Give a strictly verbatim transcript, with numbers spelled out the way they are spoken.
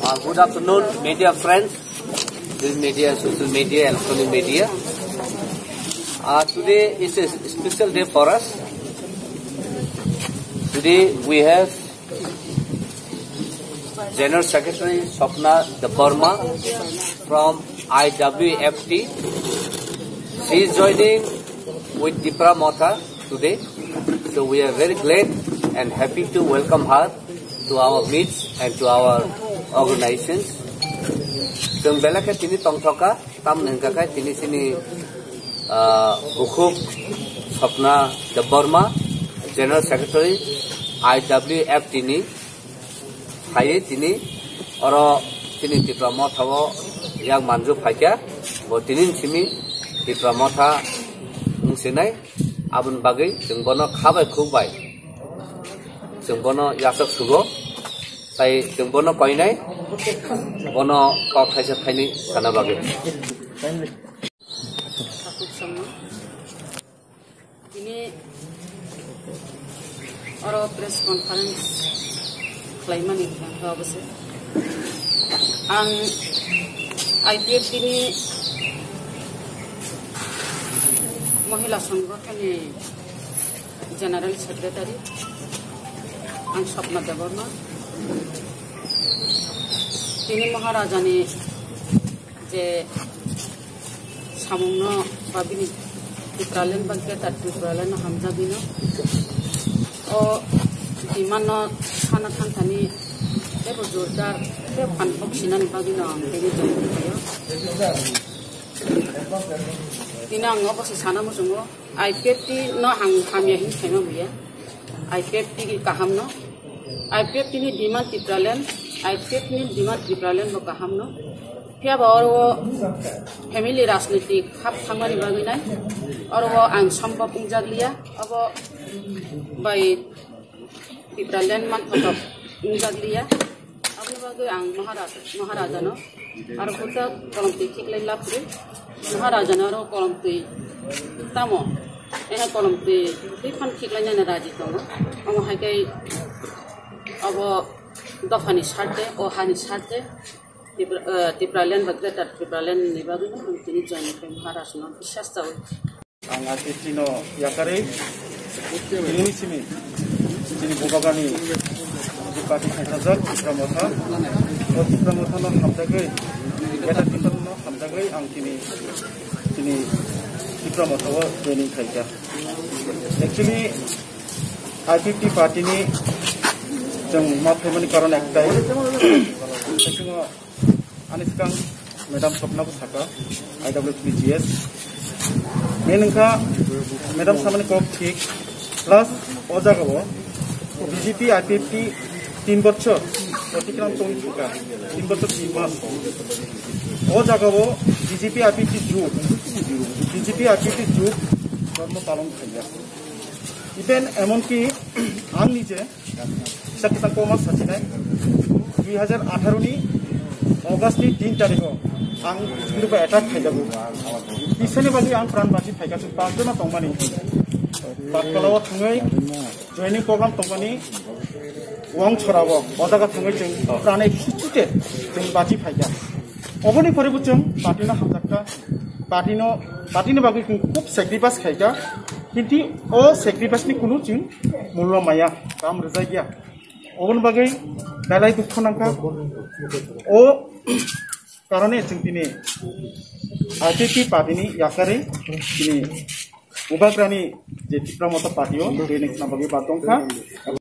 Uh, good afternoon, media friends. This media, social media, electronic media. Uh, today is a special day for us. Today we have General Secretary Swapna Debbarma from I W F T. She is joining with Tipra Motha today. So we are very glad and happy to welcome her to our midst and to our organizations. Chwng belai khe tini tongthoka, tamni hwnkha khe tini chini, ah, bukhuk Swapna Debbarma, General Secretary I W F T ni, phaiwi tini oro chini Tipra Motha o yak manju phaikha, bo tini simi Tipra Motha wngsinai, aboni bagwi chwng bono kha bai khuk bai chwng bono yachak sugo, tai chwng bono koinai, bono kok thaisa thaini sana bagwi. Tini oro press conference khlaimani hwnkha obo se. Ang I P F T ni Mohila Songgothon ni General Secretary, ang Swapna Debbarma. Tini Maharaja ni je samungno ba bini Tipraland ba Greater Tipraland no hamjagwino o demand no sana thangthani tebo jordar tebo phan bok sinani bagwino ang tini join khlaio. Tini ang obo se sana muchungo. I P F T no ang hamya hin khaima buya. I P F T ni kaham no. I P F T ni demand Tipraland, I P F T ni demand Tipraland bo kaham no. Phiya ba oro family rajniti hap thangmani bagwi nai. Oro ang sombok wngjakliya. Abo bai Tipraland man photok wngjakliya. Aboni bagwi ang Maharaj-, Maharajano aro buta kolomtwi khiklai labrwi. Maharajano aro kolomtwi tamo, ehe kolomtwi twi phan khiklainani raji tongo. Omo hai khe abo dophani sarte, o hani sarte, Tipra-, eh, Tipraland ba Greater Tipraland ni bagwi no ang tini join khe Maharajno biswas chawi. Ang I P F T no yakarwi tini simi chini Bubagani je party khaisajak Tipra Motha, o Tipra Motha no hamjagwi, Greater Tipra no hamjagwi ang tini, tini Tipra Motha o joining khaikha. Actually, I P F T party ni chwng ma phaimani karon ektai. Chwng Ani swkang Madam Swapna bo sakha, I W P G S. Main wngkha Madam samani kok thik, plus o jagao B J P I P F T tin bochor otikram tongwi thangkha, tin bochor tin mas. O jagao B J P I P F T jut, B J P I P F T jut dhormo palon khaijak. Even emonki ang nije Kisa kisa koma sachinai, dui hajar atharo ni August ni tin tarikh o ang Kujbiru bai attack khaijago. Kisani bagwi ang pran bachi phaikha, chwng pachjona tongmani. Patkalao thangwi joining program tongmani, Wangchorao o jaga thangwi chwng pranai khichite chwng bachi phaikha. Oboni pore bo chwng party no hamjakha, party no, party ni bagwi chwng khub sacrifice khaikha, kintu o sacrifice ni kunu chwng mullo maya, kam rwjakya. Oboni bagwi belai dukhu nangkha. O karone chwng tini I P F T party ni yakarwi tini Bubagrani je Tipra Motha party o tini khna bagwi ba tongkha.